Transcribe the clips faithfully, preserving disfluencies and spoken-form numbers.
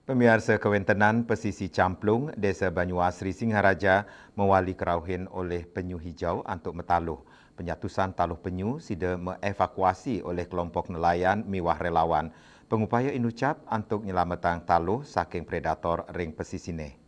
Pemiarsa, kawentenan pesisi Camplung, Desa Banyuasri Singaraja, mawali karauhin olih penyu hijau antuk mataluh. Penyatusan taluh penyu sida maevakuasi olih kelompok nelayan miwah relawan. Pengupaya inucap antuk nyelametang taluh saking predator ring pesisiné.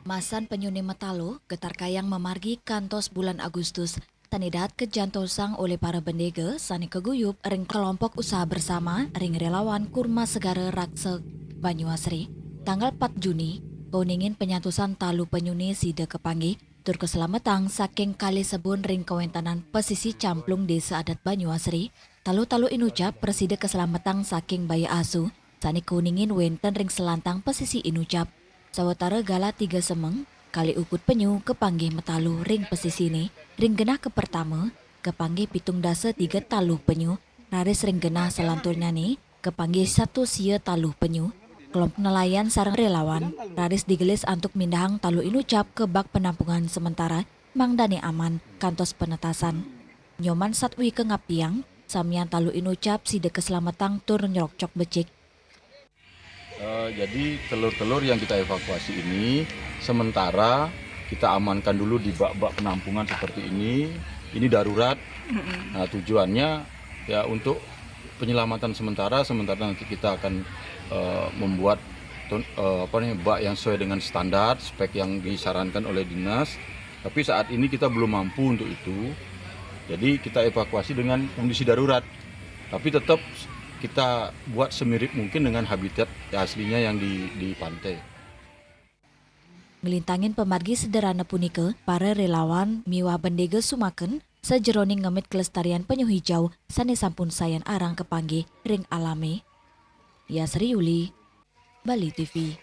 Masan penyuné mataluh, getar kayang mamargi kantos bulan Agustus, sané dahat kajantosang olih para bendéga sané kaguyub ring kelompok usaha bersama ring relawan Kurma Segara Raksa Banyuasri. Tanggal pat Juni, kauningin penyatusan taluh penyuné sida kapanggih tur kaslametang saking Kali Sebun ring kawentenan pesisi Camplung Desa Adat Banyuasri. Taluh-taluh inucap prasida kaslametang saking baya asu, sané kauningin wénten ring selantang pesisi inucap. Sawatara galah tiga semeng, kalih ukud penyu kapanggih mataluh ring pesisiné, ring genah kapertama, kapanggih pitung dasa tiga taluh penyu, raris ring genah salanturnyané, kapanggih satus sia taluh penyu. Kelompok nelayan sareng relawan, raris digelis antuk mindahang taluh inucap ka bak penampungan sementara, mangdané aman, kantos penetasan. Nyoman satwika ngaptiang, samian taluh inucap sida kaslametang tur nyrokcok becik. Eh, jadi telur-telur yang kita evakuasi ini sementara kita amankan dulu di bak-bak penampungan seperti ini. Ini darurat. Nah, tujuannya ya untuk penyelamatan sementara, sementara nanti kita akan, eh, membuat tun-, eh, apa nih, bak yang sesuai dengan standar, spek yang disarankan oleh dinas. Tapi saat ini kita belum mampu untuk itu. Jadi kita evakuasi dengan kondisi darurat. Tapi tetap kita buat semirip mungkin dengan habitat aslinya yang di, di pantai. Nglintangin pamargi sederhana punika, para relawan miwah bendéga sumaken sajeroning ngemit kelestarian penyu hijau sané sampun sayan arang kapanggih ring alamé. Yasri Yuli, Bali T V.